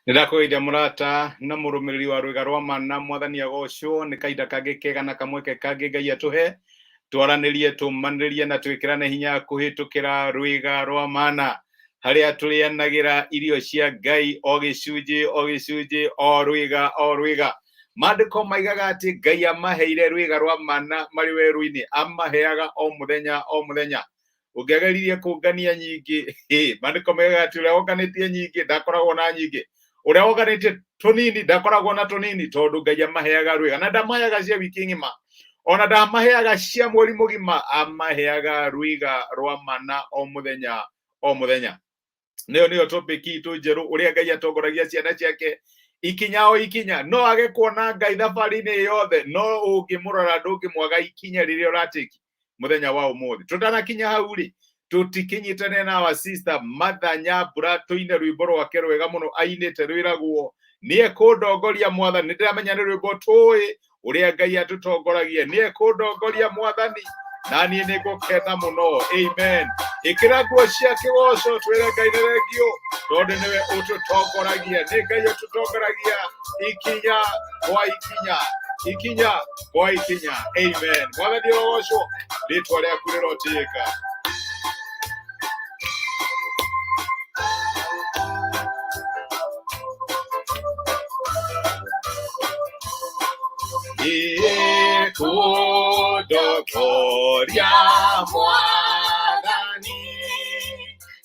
Nĩndakũgeithia mũrata na mũrũmĩrĩri wa rwĩga rwa mana mwathani agocwo nĩ kahinda kangĩ kega na kamweke kangĩ Ngai atũhe twaranĩrie tũmanĩrĩrie na twĩkĩrane hinya kũhĩtũkĩra rwĩga rwa mana harĩa tũrĩanagĩra irio cia Ngai o gĩcunjĩ o gĩcunjĩ o rwĩga o rwĩga. Maandĩko maigaga atĩ Ngai amaheire rwĩga rwa mana marĩ werũ-inĩ, amaheaga o mũthenya o mũthenya. Ũngĩageririe kũngania nyingĩ, hĩ, maandĩko maigaga atĩ ũrĩa wonganĩtie nyingĩ ndakoragwo na nyingĩ, ũrĩa wonganĩtie tũnini ndakoragwo na tũnini, tondũ Ngai amaheaga rwĩga na ndamaheaga cia wiki ng'ima, ona ndamaheaga cia mweri mũgima, amaheaga rwĩga rwa mana o mũthenya o mũthenya. Nĩyo nĩyo topic itũ njerũ, ũrĩa Ngai atongoragia ciana ciake ikinya o ikinya. No age kuona Ngai thabarĩ-inĩ yothe, no ũngĩmũrora ndũngĩmwaga ikinya rĩrĩa ũratĩki mũthenya wa ũmũthĩ. Tũtanakinya hau rĩ, tũtikĩnyitane na our sister Martha Nyambura tũine rwĩmbo rwake rwega mũno ainĩte rwĩragwo nĩ ekũndongoria mwathani. Nĩ ndĩramenya nĩ rwĩmbo tũĩ ũrĩa Ngai atũtongoragia. Nĩ ekũndongoria mwathani na niĩ nĩ ngũkena mũno. Amen. Ĩkĩra nguo cia kĩgoco twĩre Ngai nĩ thengio, tondũ nĩwe ũtũtongoragia. Nĩ Ngai ũtũtongoragia ikinya kwa ikinya, ikinya kwa ikinya. Amen. Mwathani ũrogocwo, rĩtwa rĩaku rĩrotĩĩka. Ĩkũndongoria mwathani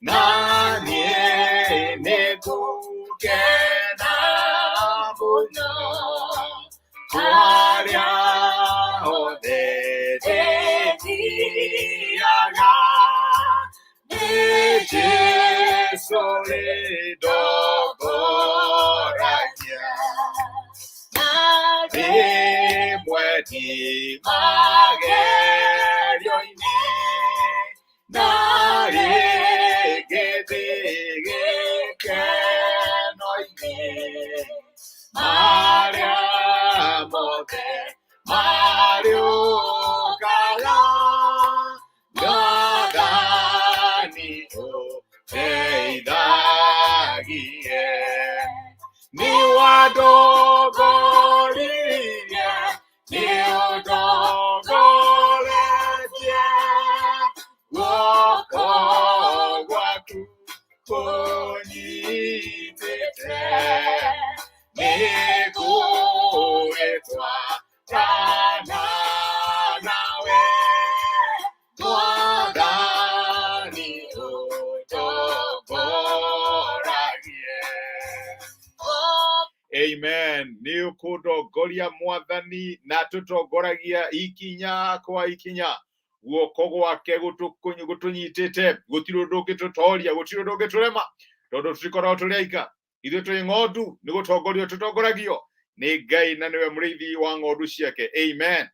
na niĩ nĩngũkena mũno harĩa hothe ndĩthiaga nĩ Jesũ rĩndongoragia rĩmwe ndĩ magerio-inĩ na rĩngĩ ndĩ gĩkeno-inĩ marĩa mothe marĩũkaga Mwathani ũndeithagie. Nĩ wandongoririe, nĩ ũndongoretie, guoko gwaku kũnyitĩte, nĩ ngũĩtwa kana nawe mwathani ũtongoragie. Amen. Nĩ ũkũndongoria mwathani na tũtongoragia ikinya kwa ikinya. Guoko gwake gũtũnyitĩte, gũtirĩ ũndũ ũngĩtũtoria, gũtirĩ ũndũ ũngĩtũrema, tondũ tũtikoragwo tũrĩ aika. Ithuĩ twĩ ng'ondu, nĩ gũtongorio tũtongoragio nĩ Ngai na nĩwe mũrĩithi wa ng'ondu ciake. Amen.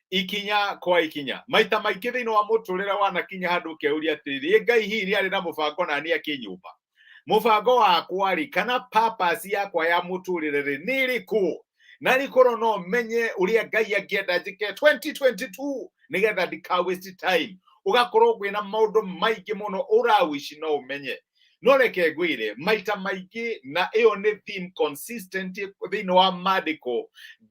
Ikinya kwa ikinya. Maita maingĩ thĩinĩ wa mũtũrĩre wanakinya handũ ũkeuria atĩrĩrĩ, Ngai hihi nĩ arĩ na mũbango na niĩ akĩnyũmba? Mũbango wakwa rĩ, kana purpose yakwa ya mũtũrĩre rĩ, nĩ ĩrĩkũ? Na rĩkorwo no menye ũrĩa Ngai angĩenda njĩke 2022 nĩgetha ndika waste time. Ũgakorwo kwĩna maũndũ maingĩ mũno ũrawici no ũmenye. No reke ngwĩre maita maingĩ, na ĩyo nĩ theme consistent thĩinĩ wa maandĩko,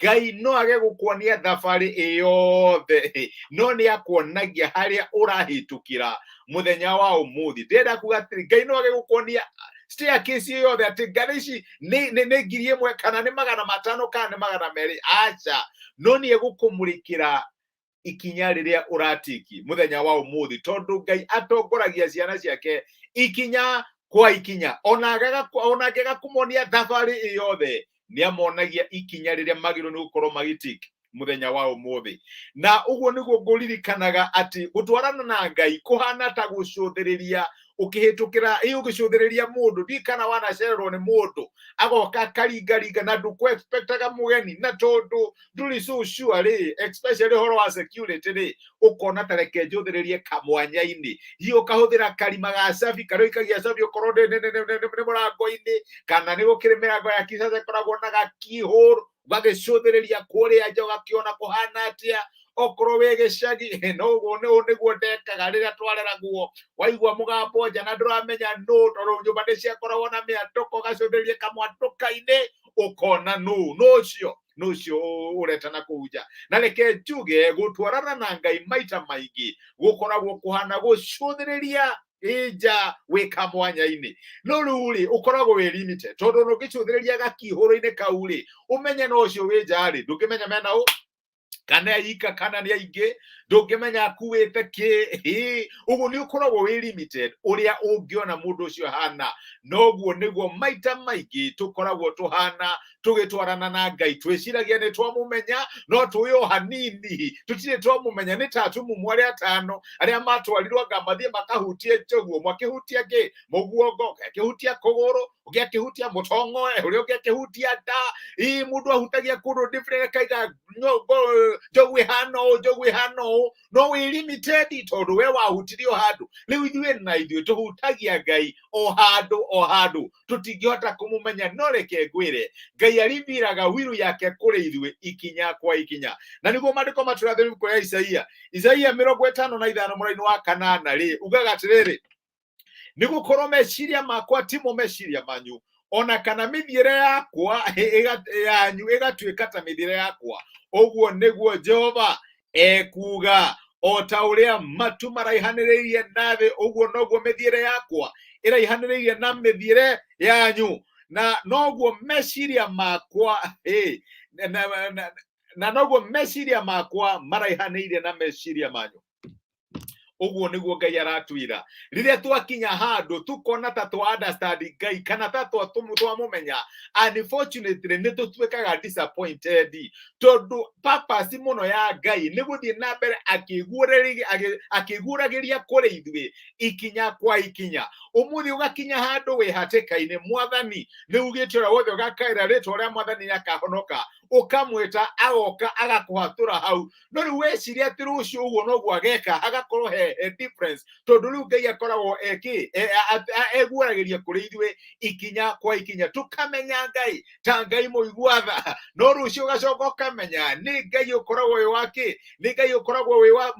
Ngai no age gũkuonia thabarĩ ĩyothe, no nĩ akuonagia harĩa ũrahĩtũkĩra mũthenya wa ũmũthĩ. Ndĩrenda kuga atĩrĩ, Ngai no age gũkuonia staircase ĩyo yothe atĩ ngathĩ ici nĩ 1000 kana nĩ 500 kana nĩ 200, aca, no nĩ egũkũmũrĩkĩra ikinya rĩrĩa ũratiki mũthenya wa ũmũthĩ, tondũ Ngai atongoragia ciana ciake ikinya kwa ikinya. Ona angĩaga kũmonia thabarĩ ĩyothe, nĩ amonagia ikinya rĩrĩa magĩrĩirwo nĩ gũkorwo magĩtiki mũthenya wa ũmũthĩ. Na ũguo nĩguo ngũririkanaga atĩ gũtwarana na Ngai kũhana ta gũcũthĩrĩria ũkĩhĩtũkĩra, ĩ ũgĩcũthĩrĩria mũndũ, ndiũĩ kana wanacererwo nĩ mũndũ agoka akaringaringa na ndũkũ expectaga mũgeni, na tondũ ndũrĩ so sure rĩ, especially ũhoro wa security rĩ, ũkona ta reke njũthĩrĩrie kamwanya-inĩ, hihi ũkahũthĩra karima ga cabi karĩa ũikagia cabi okorwo nĩ mũrango-inĩ, kana nĩ gũkĩrĩ mĩrango ya kisasa ĩkoragwo na ga keyhole, ũgagĩcũthĩrĩria kũrĩa nja ũgakĩona kũhana atĩa. Okorwo wĩ gĩcagi, noguo nĩguo ndekaga rĩrĩa twareragwo. Waigua mũgambo nja na ndũramenya nũ, tondũ nyũmba nĩ ciakoragwo na mĩatũko, ũgacũthĩrĩria kamwatũka-inĩ ũkona nũ nũ ũcio, nũ ũcio ũretana kũu nja. Na reke njuge, gũtwarana na Ngai maita maingĩ gũkoragwo kũhana gũcũthĩrĩria ĩnja wĩ kamwanya-inĩ. No rĩu rĩ, ũkoragwo wĩ limited, tondũ ona ũngĩcũthĩrĩria gakihũro-inĩ kau rĩ, ũmenye no ũcio wĩ nja rĩ, ndũngĩmenya mena ũ, kana aika kana nĩ aingĩ, ndũngĩmenya akuĩte kĩ. Ũguo nĩ ũkoragwo wĩ limited ũrĩa ũngĩona mũndũ ũcio ahana. Noguo nĩguo maita maingĩ tũkoragwo tũhana tũgĩtwarana na Ngai. Twĩciragia nĩ twamũmenya, no tũĩ o hanini, tũtirĩ twamũmenya. Nĩ ta atumumu arĩa atano arĩa matwarirwo anga mathiĩ makahutie njogu, ũmwe akĩhutia kĩ mũguongo, ũngĩ akĩhutia kũgũrũ, ũngĩ akĩhutia mũtongoe, ũrĩa ũngĩ akĩhutia nda. Ĩ mũndũ ahutagia kũndũ different, akaiga njogu ĩhana ũũ, njogu ĩhana ũũ, no wĩ limited tondũ we wahutirie o handũ. Rĩu ithuĩ na ithuĩ tũhutagia Ngai o handũ o handũ, tũtingĩhota kũmũmenya. No reke ngwĩre, Ngai ariviraga wiru yake kũrĩ ithuĩ ikinya kwa ikinya, na nĩguo maandĩko matũrathĩra ibuku rĩa Isaia, Isaia 55 mũraini wa kanana rĩ, ugaga atĩrĩrĩ, nĩ gũkorwo meciria makwa timo meciria manyu, ona kana mĩthiĩre yakwa yanyu ĩgatuĩka ta mĩthiĩre yakwa, ũguo nĩguo Jehova ekuuga. O ta ũrĩa matu maraihanĩrĩirie na thĩ, ũguo noguo mĩthiĩre yakwa ĩraihanĩrĩirie na mĩthiĩre yanyu, na noguo meciria makwa na noguo meciria makwa maraihanĩirie na meciria manyu. Ũguo nĩguo Ngai aratwĩra. Rĩrĩa twakinya handũ tũkona ta twa understand Ngai kana ta twamũmenya, unfortunately nĩ tũtuĩkaga disappointed, tondũ purpose mũno ya Ngai nĩ gũthiĩ na mbere akĩguũragĩria kũrĩ ithuĩ ikinya kwa ikinya. Ũmũthĩ ũgakinya handũ wĩ hatĩka-inĩ, Mwathani nĩ ugĩte ũrĩa wothe ũgakaĩra rĩtwa rĩa Mwathani nĩakahonoka, ũkamwĩta agoka agakũhatũra hau. No rĩu weciria atĩ rũciũ ũguo noguo ageka, hagakorwo he difference, tondũ rĩu Ngai akoragwo eki eguũragĩria kũrĩ ithuĩ ikinya kwa ikinya, tũkamenya Ngai ta Ngai mũigua tha. No rũciũ ũgacoka ũkamenya nĩ Ngai ũkoragwo wĩ wa kĩ, nĩ Ngai ũkoragwo wĩ wa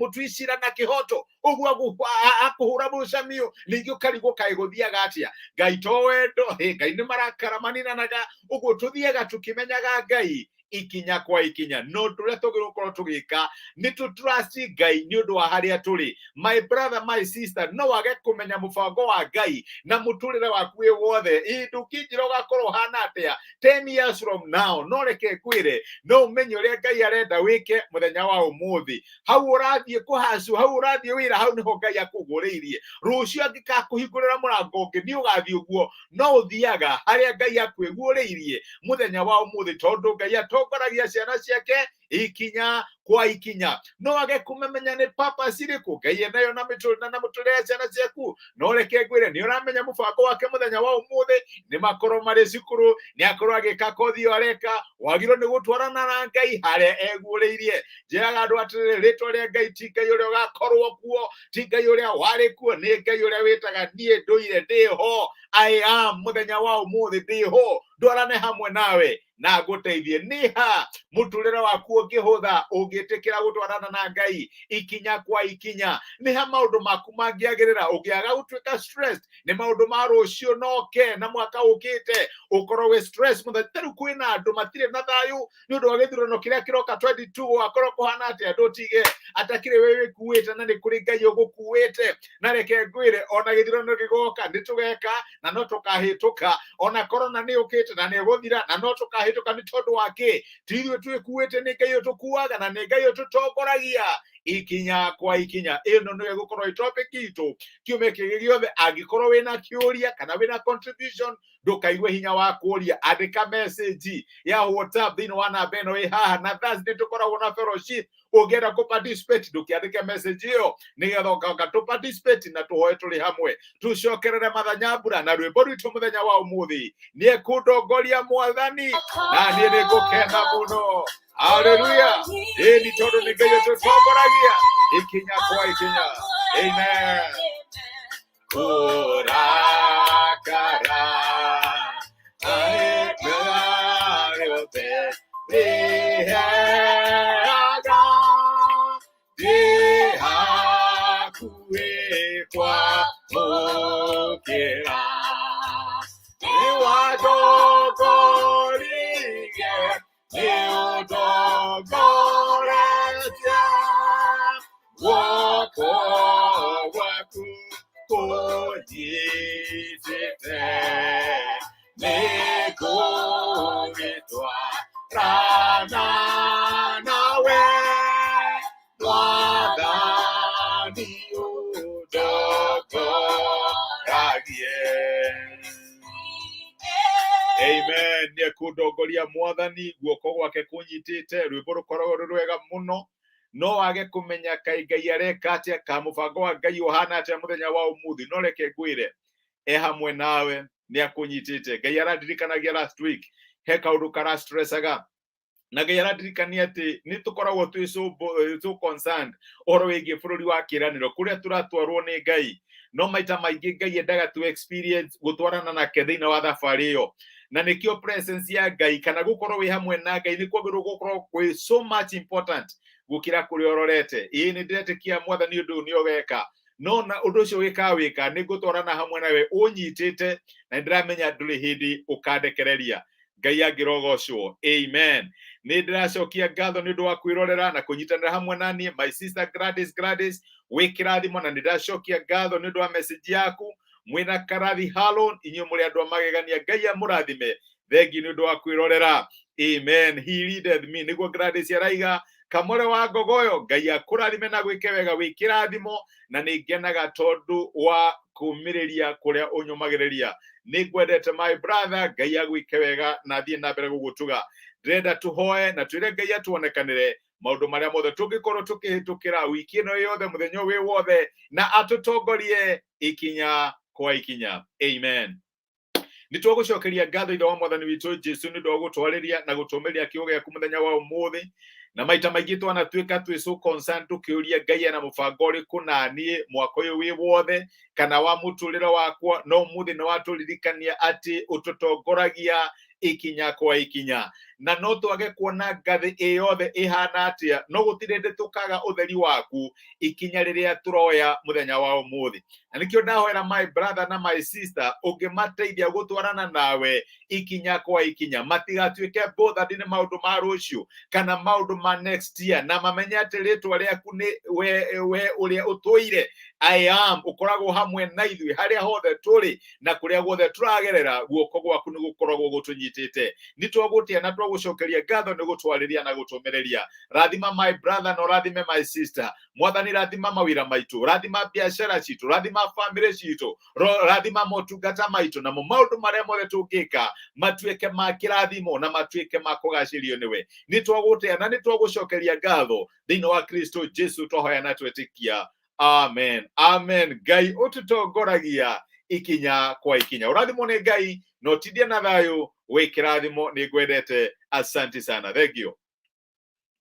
mũtui cira na kĩhoto, ũguo akũhũra mũcamio. Ningĩ ũkarigwo kaĩ gũthiaga atĩa, Ngai to wendo, Ngai nĩ marakara maninanaga. Ũguo tũthiaga tũkĩmenyaga Ngai ikinya kwa ikinya. No ũndũ ũrĩa twagĩrĩirwo gũkorwo tũgĩka nĩ tũ trust Ngai nĩ ũndũ wa harĩa tũrĩ. My brother, my sister, no wage kũmenya mũbango wa Ngai na mũtũrĩre waku wĩ wothe. Ĩ ndũngĩnjĩra ũgakorwo ũhana atĩa 10 years from now, no reke ngwĩre, no ũmenye ũrĩa Ngai arenda wĩke mũthenya wa ũmũthĩ. Hau ũrathiĩ kũhacu, hau ũrathiĩ wĩra, hau nĩho Ngai akũgũrĩirie. Rũciũ angĩkakũhingũrĩra mũrango ũngĩ, nĩ ũgathiĩ ũguo. No ũthiaga harĩa Ngai akwĩguũrĩirie mũthenya wa ũmũthĩ, tondũ Ngai atongoragia ciana ciake ikinya kwa ikinya. No age kũmemenya nĩ purpose irĩkũ Ngai enayo na mũtũrĩre ya ciana ciaku, no reke ngwĩre, nĩ ũramenya mũbango wake mũthenya wa ũmũthĩ. Nĩ makorwo marĩ cukuru, nĩ akorwo agĩka kothi ĩyo areka, wagĩrĩirwo nĩ gũtwarana na Ngai harĩa eguũrĩirie. Njĩraga andũ atĩrĩrĩ, rĩtwa rĩa Ngai ti Ngai ũrĩa ũgakorwo kuo, ti Ngai ũrĩa warĩ kuo, nĩ Ngai ũrĩa wĩtaga niĩ ndũire ndĩ ho, I am. Mũthenya wa ũmũthĩ ndĩ ho, ndwarane hamwe nawe na ngũteithie. Nĩ ha mũtũrĩre waku ũngĩhũtha ũngĩtĩkĩra gũtwarana na Ngai ikinya kwa ikinya? Nĩ ha maũndũ maku mangĩagĩrĩra ũngĩaga gũtuĩka stressed nĩ maũndũ ma rũciũ noke na mwaka ũkĩte, ũkorwo wĩ stress mũthenya? Ta rĩu kwĩna andũ matirĩ na thayũ nĩ ũndũ wa gĩthurano kĩrĩa kĩroka 22, gũgakorwo kũhana atĩa. Ndũtige atakĩrĩ we wĩkuĩte, na nĩ kũrĩ Ngai ũgũkuĩte. Na reke ngwĩre, ona gĩthurano gĩgoka nĩ tũgeka na no tũkahĩtũka, ona korona nĩ yũkĩte na nĩ ĩgũthira na no tũkahĩtũka. Nĩ tondũ wa kĩ? Ti ithuĩ twĩkuĩte, nĩ Ngai ũtũkuaga na nĩ Ngai ũtũtongoragia ikinya kwa ikinya. Ĩno nĩyo ĩgũkorwo ĩ topic itũ kiumia kĩngĩ gĩothe. Angĩkorwo wĩna kĩũria kana wĩna contribution, ndũkaigue hinya wa kũria, andĩka message ya WhatsApp thĩinĩ wa namba ĩno ĩ haha. Na Thursday tũkoragwo na fellowship, ũngĩenda kũ participate ndũkĩandĩke message ĩyo nĩgetha ũgoka tũ participate na tũhoe tũrĩ hamwe, tũcokerere mathanya mbura na rwĩmbo rwitũ mũthenya wa ũmũthĩ, nĩ ekũndongoria Mwathani na niĩ nĩ ngũkena mũno. Haleluya! Ĩni tondũ nĩ Ngai ũtũtongoragia ikinya kwa ikinya. Amen. Kũrakara aĩtĩarĩothe rĩheaga. Gũkĩra nĩ wandongoririe, nĩ ũndongoretie, guoko gwaku kũnyitĩte, nĩ ngũgĩtwarana nawe, Mwathani ũndongoragie. Amen. Nĩ ekũndongoria Mwathani, guoko gwake kũnyitĩte. Rwĩmbo rũkoragwo rwĩ rwega mũno, no wage kũmenya kaĩ Ngai areka atĩa, ka mũbango wa Ngai ũhana atĩa mũthenya wa ũmũthĩ, no reke ngwĩre, e hamwe nawe, nĩ akũnyitĩte. Ngai arandirikanagia last week he kaũndũ karastressaga, na Ngai arandirikania atĩ nĩ tũkoragwo twĩ so concerned ũhoro wĩgiĩ bũrũri wa kĩĩranĩro kũrĩa tũratwarwo nĩ Ngai, no maita maingĩ Ngai endaga tu experience gũtwarana nake thĩinĩ wa thabarĩ ĩyo. Na nĩkĩo presence ya Ngai kana gũkorwo wĩ hamwe na Ngai nĩ kwagĩrĩirwo gũkorwo kwĩ so much important gũkĩra kũrĩa ũrorete. Ĩĩ, nĩ ndĩretĩkia Mwathani ũndũ ũyũ nĩ ũgeka, no na ũndũ ũcio wĩkaga wĩka nĩ ngũtwarana hamwe nawe ũnyitĩte, na nĩ ndĩramenya ndũrĩ hĩndĩ ũkandekereria. Ngai angĩrogocwo. Amen. Nĩ ndĩracokia ngatho nĩ ũndũ wa kwĩrorera na kũnyitanĩra hamwe na niĩ. My sister Gladys, Gladys, wĩ kĩrathimo, na nĩ ndacokia ngatho nĩ ũndũ wa message yaku. Mwĩna karathi halon, inyuĩ mũrĩ andũ a magegania. Ngai amũrathime. Thengi nĩ ũndũ wa kwĩrorera. Amen. He leadeth me, nĩguo Gladys araiga. Kamore wa Ngogoyo, Ngai akũrathime na gwĩke wega. Wĩ kĩrathimo, na nĩ ngenaga tondũ wa kũmĩrĩria kũrĩa ũnyũmagĩrĩria. Nĩ ngwendete, my brother. Ngai agwĩke wega na athiĩ na mbere gũgũtuga. Ndĩrenda tũhoe na twĩre Ngai atuonekanĩre maũndũ marĩa mothe tũngĩkorwo tũkĩhĩtũkĩra wiki ĩno yothe, mũthenya ũyũ wĩ wothe, na atũtongorie ikinya kwa ikinya. Amen. Nĩ twagũcokeria ngatho, Ithe wa Mwathani witũ Jesu, nĩ ũndũ wa gũtwarĩria na gũtũmĩria kiugo gĩaku mũthenya wa ũmũthĩ. Na maita maingĩ twanatuĩka twĩ so concerned tũkĩũria Ngai ena mũbango ũrĩkũ na niĩ mwaka ũyũ wĩ wothe kana wa mũtũrĩre wakwa, no ũmũthĩ nĩ watũririkania atĩ ũtũtongoragia ikinya kwa ikinya, na no twage kuona ngathĩ ĩ yothe ĩhana atĩa, no gũtirĩ hĩndĩ tũkaga ũtheri waku ikinya rĩrĩa tũroya mũthenya wa ũmũthĩ. Na nĩkĩo ndahoera my brother na my sister, ũngĩmateithia gũtwarana nawe ikinya kwa ikinya, matigatuĩke bothered nĩ maũndũ ma rũciũ kana maũndũ ma next year, na mamenye atĩ rĩtwa rĩaku nĩ we ũrĩa ũtũire I am, ũkoragwo hamwe na ithuĩ harĩa hothe tũrĩ na kũrĩa guothe tũragerera, guoko gwaku nĩ gũkoragwo gũtũnyitĩte. Nĩ twagũtĩa na twagũcokeria ngatho nĩ gũtwarĩria na gũtũmĩrĩria. Rathima my brother na ũrathime my sister. Mwathani, rathima mawĩra maitũ, rathima biacara citũ, rathima famĩlĩ citũ, rathima motungata maitũ, namo maũndũ marĩa mothe tũngĩka matuĩke ma kĩrathimo na matuĩke ma kũgacĩrio nĩwe. Nĩ twagũtĩa na nĩ twagũcokeria ngatho thĩinĩ wa Kristo Jesu twahoya na twetĩkia. Amen, amen. Ngai ũtũtongoragia ikinya kwa ikinya. Ũrathimwo nĩ Ngai na ũtindie na thayũ. Wĩ kĩrathimo, nĩ ngwendete. Asante sana, thank you.